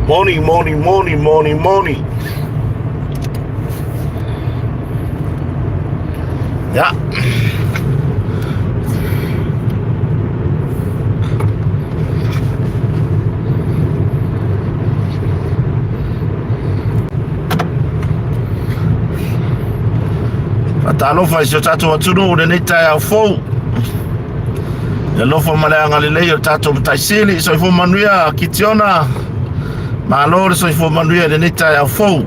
Morning, morning, morning, morning, morning. Ia. Faatalofa i si o tatou atunuu i lenei taeao fou. Le alofa ma le agalelei o le tatou Matai Sili, soifua manuia Kitiona. Malo le soifua manuia i lenei taeao fou.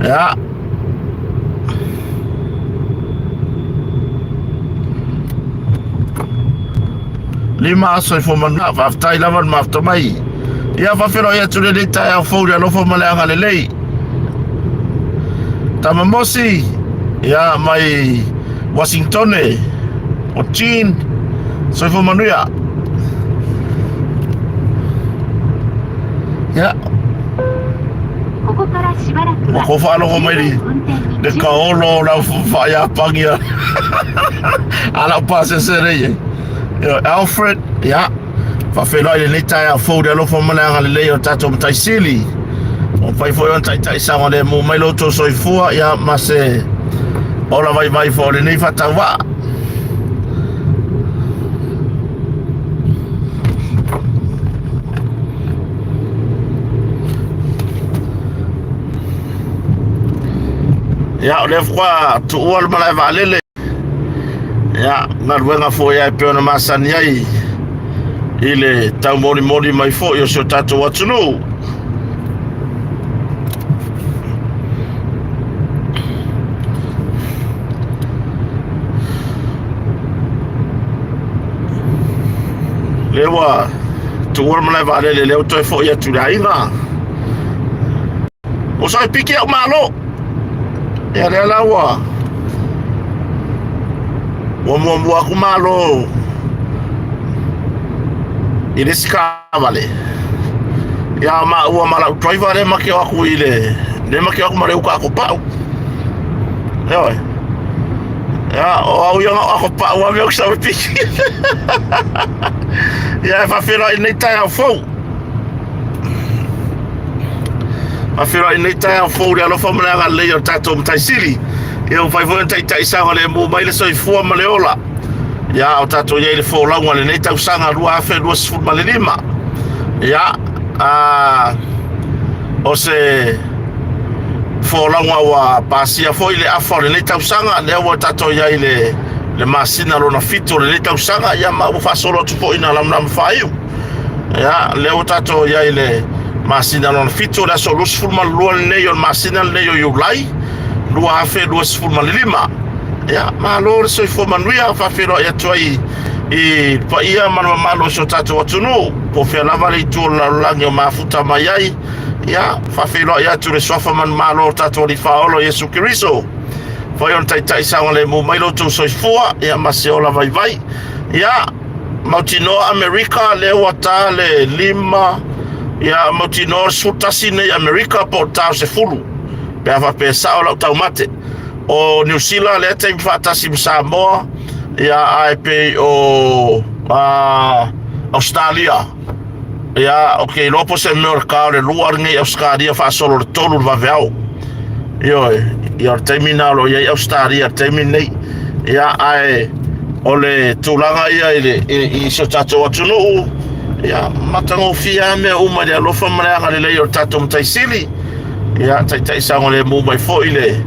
Ia. Lima soifua manuia, faafetai lava le mafuta mai. Ia faafeiloai atu lenei taeao fou i le alofa ma le agalelei. Tama Mosi, ia mai Washingtone, o Jean, soifua manuia. Ia. Ua kou faalogo mai le, le kaolo o lau faaiapangi a, a lau pasese nei e. Alfred, ia, faafeiloai lenei taeao fou le alofa ma le agalelei o le tatou Matai Sili. Ua mafai foi ona taitai saogalemu mai lo outou soifua, ia, ma se ola vaivai foi o lenei faatauvaa. Ia, o lea faatoa tuua le malae vaalele. Ia, galuega foi e pei ona masani ai i le taumolimoli mai foi o si o tatou atunuu. Lea ua tuua le malae vaalele, lea ua toe foi atu i le aiga. Ua sai piki au malo. Ia lea la ua ua muamua aku malo i le isi taavale. Ia maua ma lau driver lea ma te o atu i le lea ma te o atu ma le uka a pau. Ioe. Ia o au ia o pau ave au sa piki. Ia e faafeiloai i lenei taeao fou. Faafeiloai i lenei taeao fou i le alofa ma le agalelei o le tatou Matai Sili. Ia ua fai foi ona taitai saogalemu mai le soifua ma le ola. Ia o tatou i ai i le folauga i lenei tausaga 2025. Ia, a, o se folauga ua pasia foi le afa o lenei tausaga, lea ua tatou i ai i le, le masina lona fitu o lenei tausaga, ia ma ua faasolo atu foi ina lamalama faaiu. Ia, lea ua tatou i ai i le masina lona fitu, o le aso 22 lenei o le masina lenei o Iulai 2025. Ia, malo le soifua manuia, faafeiloai atu ai i le paia ma le mamalu o si o tatou atunuu, po o fea lava le itu o le lalolagi o mafuta mai ai. Ia, faafeiloai atu le suafa manumalo o tatou Alii Faaola Iesu Keriso. Fai ona taitai saogalemu mai lo outou soifua, ia ma se ola vaivai. Ia, mautinoa Amerika lea ua ta le lima, ia mautinoa le 11 nei Amerika po o le ta o 10. Pe a faapea e sao lau taumate. O Niu Sila lea taimi faatasi ma Samoa, ia ae pei o Australia. Ia, ou te iloa po o se mea o le ta o le lua lenei Ausetalia faasolo le tolu le vaveao. Ioe, ia o le taimi lena o lo o i ai Ausetalia i le taimi lenei. Ia, ae o le tulaga ia i, le, i, i si o tatou atunuu, ia, matagofie lava mea uma i le alofa ma le agalelei o le tatou Matai Sili. Ia, taitai saogalemu mai foi le,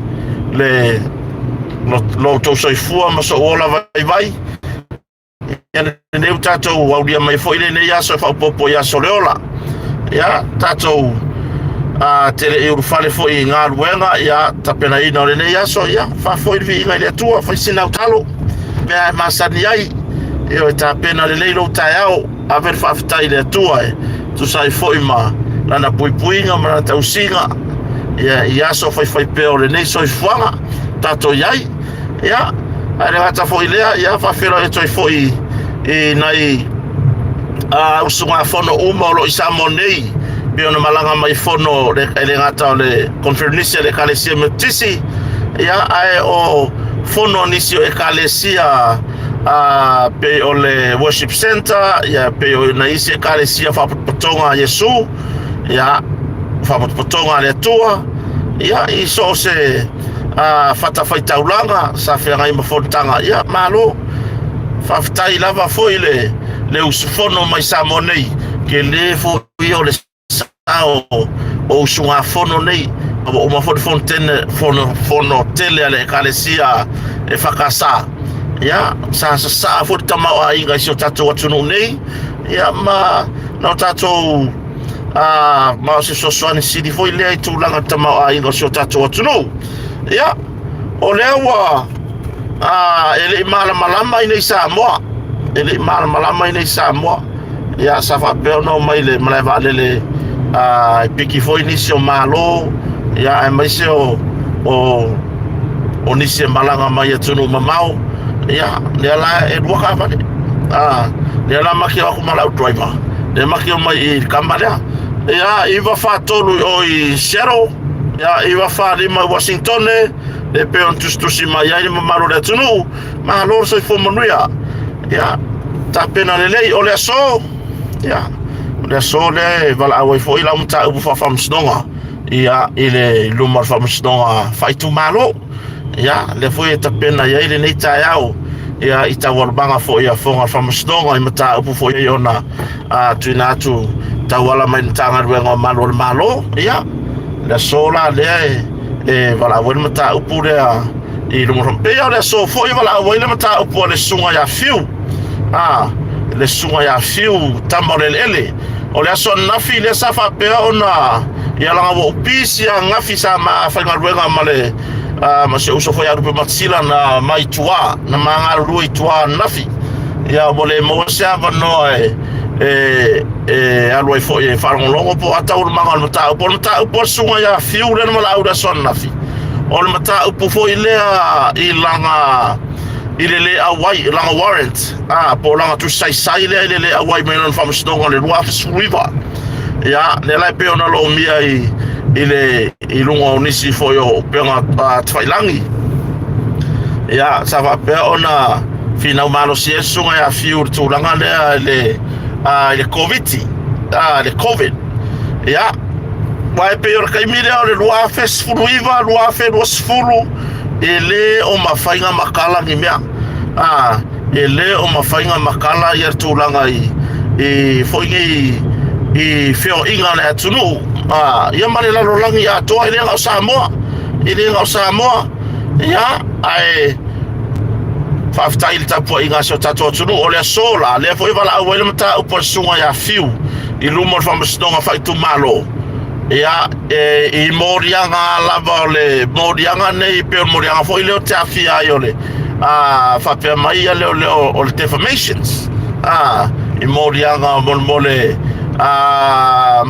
le, lo, lo outou soifua ma sou ola vaivai. Ia lenei ua tatou aulia mai foi lenei aso e faaopoopo i aso o le ola. Ia tatou a te le i ulufale foi i galuega, ia tapenaina o lenei aso, ia faafoi le viiga i le Atua, fai sina talo, mea e masani ai, ia e tapena lelei lou taeao, ave le faafetai i le Atua e tusa ai foi ma lana puipuiga ma lana tausiga, ia i aso faifaipea o lenei soifuaga tatou i ai. Ia, ae le gata foi lea, ia faafeiloai atu ai foi i nai a usugafono uma o lo o i Samoa nei, pei ona malaga mai fono e le gata o le Conferenisi a le Ekalesia Metotisi, ia, ae o fono a nisi o Ekalesia a pei o le Worship Center, ia, pei o nai isi Ekalesia Faapotopotoga a Iesu, Ia, faapotopotoga a le Atua, ia, i so o se fatafaitaulaga sa feagai ma fonotaga, ia, malo. Faafetai lava foi le, le usufono mai Samoa nei, tele foi o le sao o usugafono nei, ua uma foi le fono tene, fono, fono tele a le Ekalesia e whakasa. Ia, sa sasaa foi le tamaoaiga i si o tatou atunuu nei, ia ma na o tatou a, ma o se fesoasoani sili foi lea i tulaga o le tamaoaiga o si o tatou atunuu. Ia, o lea ua a, e le i malamalama i nei Samoa, e le i malamalama i nei Samoa. Ia, sa faapea ona omai i le malae vaalele a, e piki foi nisi o Malo, ia, aemaise o, o, o nisi e malaga mai atunuu mamao. Ia, lea la e lua taavale. A, lea la ma te o atu ma lau driver. Lea ma te omai i le kama lea. Ia, 943 i o i Seattle, ia, 945 i Washingtone, le pei ona tusitusi mai ai le mamalu o le atunuu. Malo le soifua manuia. Ia, tapena lelei, o le aso, ia, o le aso lea e valaau ai foi lau mataupu faafaamasinoga, ia, i le luma o le faamasinoga faaitumalo. Ia, lea foi e tapena i ai lenei taeao, ia, i taualumaga foi a Fofoga o le Faamasinoga i mataupu foi e ona a, tuuina atu tauala mai le Matagaluega o Malu o le Malo. Ia, le aso la lea e, e valaau ai le mataupu lea i luma o pei o le aso foi e valaau ai le mataupu a le susuga ia Fiu. A, le susuga ia Fiu tama o le eleele. O le aso ananafi lea sa faapea ona ia laga ua ou pisi ananafi sa ma faigaluega ma le ma si ou uso foi ia Lupe Matasila na mai tua na ma galulue i tua ananafi. Ia ua le maua se avanoa e e e alu ai foi e faalogologo po o a taualumaga o le mataupu. O le mataupu a le susuga ia Fiu lea na valaau i le aso ananafi. O le mataupu foi lea i lana i le le auai, lana warrant, a, po o lana tusi saisai lea i le le auai mai lona faamasinoga o le 2019. Ia, lea la e pei ona lomia i, i le i luga o nisi foi o upega tafailagi. Ia, sa faapea ona finau malosi ai le susuga ia Fiu i le tulaga lea i le, a, i le Koviti, a, le Covid. Ia, aua e pei o le taimi lea o le 2019, 2020, e le o mafai ona matala ni mea. A, e le o mafai ona matala ia le tulaga i, i foi nei i feoaiga a le atunuu. A, ia ma le lalolagi atoa, e le na o Samoa, e le na o Samoa. Ia, ae faafetai i le tapuaiga a si o tatou atunuu. O le aso la, lea foi e valaau ai le mataupu a le susuga ia Fiu i luma o le faamasinoga faaitumalo. Ia, e, i moliaga lava o le moliaga nei, pei o le moliaga foi lea o te afia ai o le a, faapea mai ia leo leo o le defamations. A, i moliaga molemole a,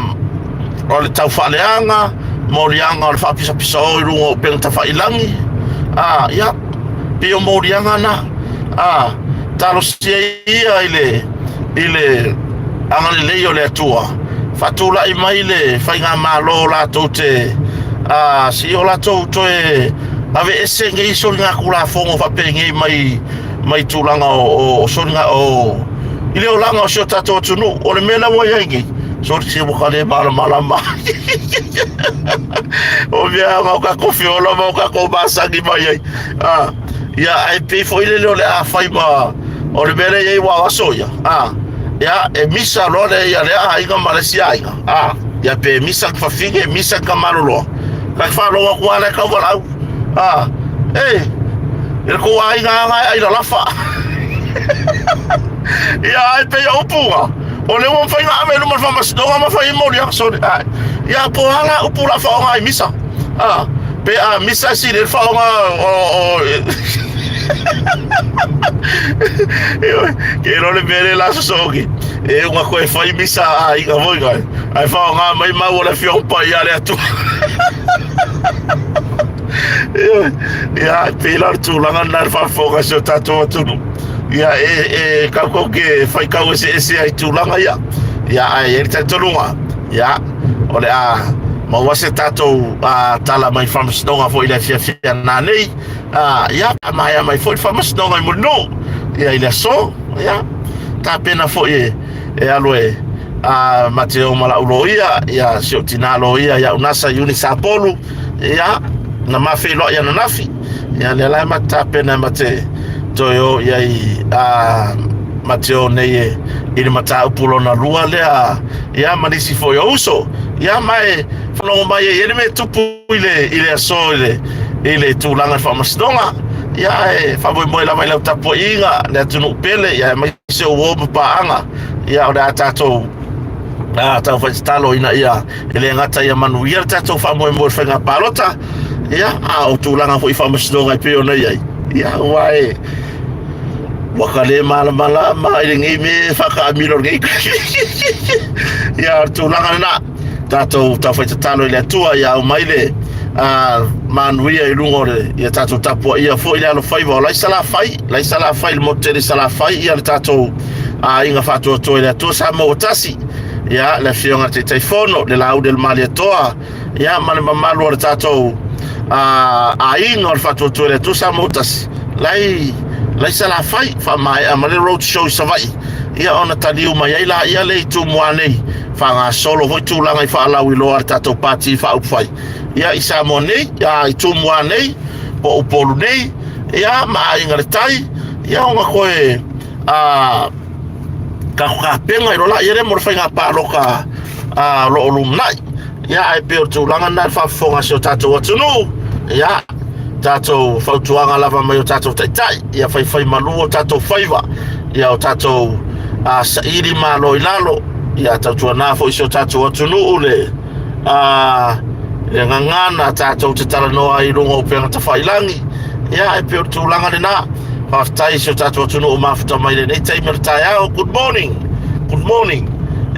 o le taufaaleaga, moliaga o le faapisapisao i luga o upega tafailangi. A, ia, pei o moliaga na. A, talosia ia i le, i le agalelei o le Atua, faatulai mai le faigamalo latou te, a, se i o latou toe aveese nei soligatulafono faapenei mai, mai tulaga o, o, o soliga, o, i le olaga o si o tatou atunuu. O le mea lea ua i ai nei, soli se ua ka le malamalama. O mea o tatou feola ma o tatou masani mai ai. Ah, ia, ae pei foi lele o le a fai ma, o le mea lea e i ai ua aso ia. Ah, ia, e misa loa le ia lea aiga ma le isi aiga. Ah, ia pe misa ka fafine, misa ka maloloa. Ka te whaloa atu ala e kau walau. Ah, e, i le kou aiga anga e ai lalafa. Ia, ai pei o upu nga. O le ua mafai ona ave i luma o le faamasinoga ma fai ai moliaga soli. Ai, ia po a la upu la faaaoga ai misa. Ah, pe a misa e sili ai le faaaoga o, o, Ke iloa le mea lea la sosogi. E unga koe fai misa a aiga foi gai. Ae faaaoga mai mau o le Afioga Paia a le Atua. Ia, e pei la o le tulaga lena i le faafofoga a si o tatou atunuu. Ia, e, e kaukau ke faitau eseese ai i tulaga ia. Ia, ae i ai le talitonuga, ia, o le a maua se tatou a, tala mai faamasinoga foi i le afiafi ana nei. A, ia, maea mai foi le faamasinoga i Mulinuu. Ia, i le aso, ia, tapena foi e, e alu e, a ma te o ma la'u loia, ia, si o'u tinā loia ia'u Nasa Iuni Sapolu, ia, na ma feiloai ananafi, ia, lea la e ma te tapena e ma te toe o i ai a ma te o nei e i le mataupu lona lua lea, ia, ma nisi foi o uso, ia, ma e faalogo mai ai e le mea e tupu i le i le aso i le i le tulaga i le faamasinoga, ia, ae faamoemoe lava i lau tapuaiga le atunuu pele, ia, aemaise o uo ma paaga. Ia, o le a tatou a taufai tatalo ina ia e le gata ia manuia le tatou faamoemoe i le faiga palota, ia, a o tulaga foi i faamasinoga e pei ona i ai, ia, aua e ua ka le malamalama i lenei mea e faakaamilo lenei. Ia, o le tulaga lena, tatou taufai tatalo i le Atua ia aumai le manuia i luga o le ia tatou tapuaia foi le alofaiva o lai Salafai, lai Salafai, le motu tele i Salafai, ia le tatou aiga faatuatua i le Atua Samoa ua tasi, ia le afioga i le Taitaifono, le Lauli o le Malietoa, ia ma le mamalu o le tatou aiga o le faatuatua i le Atua Samoa ua tasi, lai lai Salafai faamaea ma le road show i Savaii, ia ona taliu mai ai laia le i Tumua nei, faagasolo foi tulaga i faalauiloa a le tatou Pati Faaupufai ia i Samoa nei, ia i Tumua nei, po o Upolu nei, ia ma Aiga i le Tai, ia ona toe a tatou tapena i loa laia lea mo le faiga palota a o lo o lumanai. Ia, ae pei o le tulaga lena i le faafofoga a si o tatou atunuu, ia, tatou fautuaga lava mai o tatou taitai, ia faifai malu o tatou faiva, ia o tatou a, saili malo i lalo, ia tautuana foi si o tatou atunuu le a, le gagana tatou te talanoa ai i luga o upega tafailangi. Ia, ae pei o le tulaga lena. Faafetai i si o tatou atunuu mafuta mai lenei taimi o le taeao. Good morning, good morning.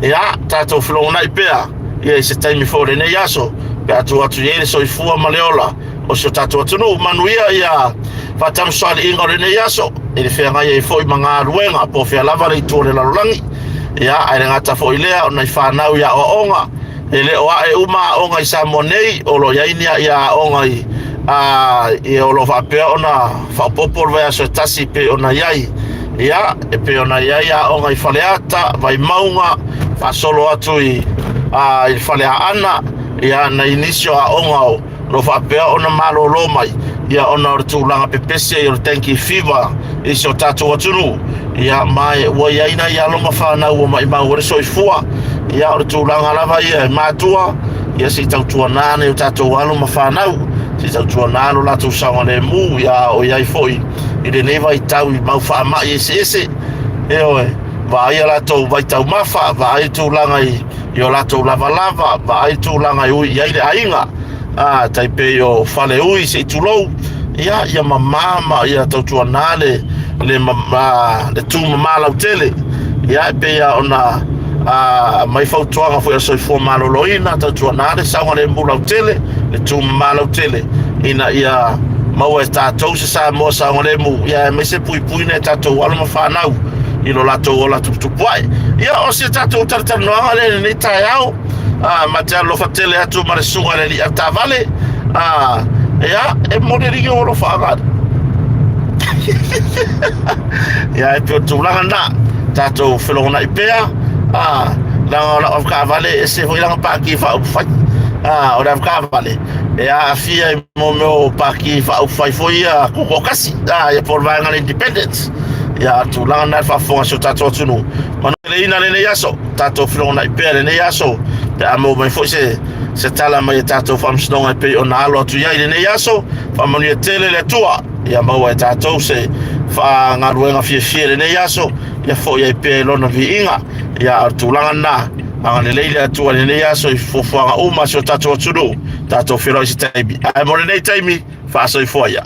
Ia, tatou felogonai pea ia i se taimi foi o lenei aso pe a tuu atu i ai le soifua ma le ola o si o tatou atunuu. Manuia ia faatamasoaliiga o lenei aso i le feagai ai foi ma galuega po o fea lava le itu o le lalolagi. Ia, ae le gata foi i lea, o nai fanau i aoaoga, e le o ae uma aoga i Samoa nei, o lo o i ai ni ia aoga i a ia o lo o faapea ona faaopoopo le vaiaso e tasi e pei ona i ai. Ia, e pei ona i ai aoga i Faleata, Vaimauga, faasolo atu i a i le Faleaana, ia nai nisi o aoga o lo o faapea ona malolo mai, ia ona o le tulaga pepesi ai o le dengue fever i si o tatou atunuu, ia ma ua i ai nai alo ma fanau ua maimau ai le soifua. Ia o le tulaga lava ia e matua, ia se i tautuana nai o tatou alo ma fanau, se i tautuana lo latou saogalemu, ia o i ai foi i lenei vaitau i mau faamai eseese, ioe, vaai a latou vaitaumafa, vaai tulaga i i o latou lavalava, vaai tulaga e ui i ai le aiga, a, tai pei o Faleui se i tulou, ia, ia mamā ma ia tautuanā le, le, a, le tūmamā lautele. Ia, e pei lava ona a, aumai fautuaga foi a le Soifua Maloloina, tautuanā le saogalemu lautele, le tūmamā lautele, ina ia maua e tatou se Samoa saogalemu, ia aemaise puipuina e tatou alo ma fanau i lo latou ola tuputupu ae. Ia, o se tatou talatalanoaga lea i lenei taeao, a, ma te alofa tele atu ma le susuga i le alii avetaavale, a, ia, e momoli alii ou alofa agai. Ia, e pei o le tulaga lena, tatou felogonai pea, a, leaga o lau avetaavale e ese foi lana paki faaupufai. A, o le avetaavale, e aafia i mo mea o paki faaupufai foi ia tutoatasi, a, ia po o le vaega a le Independence. Ia, o le tulaga lena i le faafofoga a si o tatou atunuu. Manuia lenei aso, tatou felogonai pea lenei aso, pe a maua mai foi se, se tala mai e tatou faamasinoga e pei ona alo atu i ai lenei aso. Faamanuia tele le Atua, ia maua e tatou se galuega fiafia i lenei aso, ia foi ai pea i lona viiga. Ia, o le tulaga lena, agalelei le Atua i lenei aso i fuafuaga uma a si o tatou atunuu, tatou feiloai i se taimi. Ae mo lenei taimi, faasoifua ia.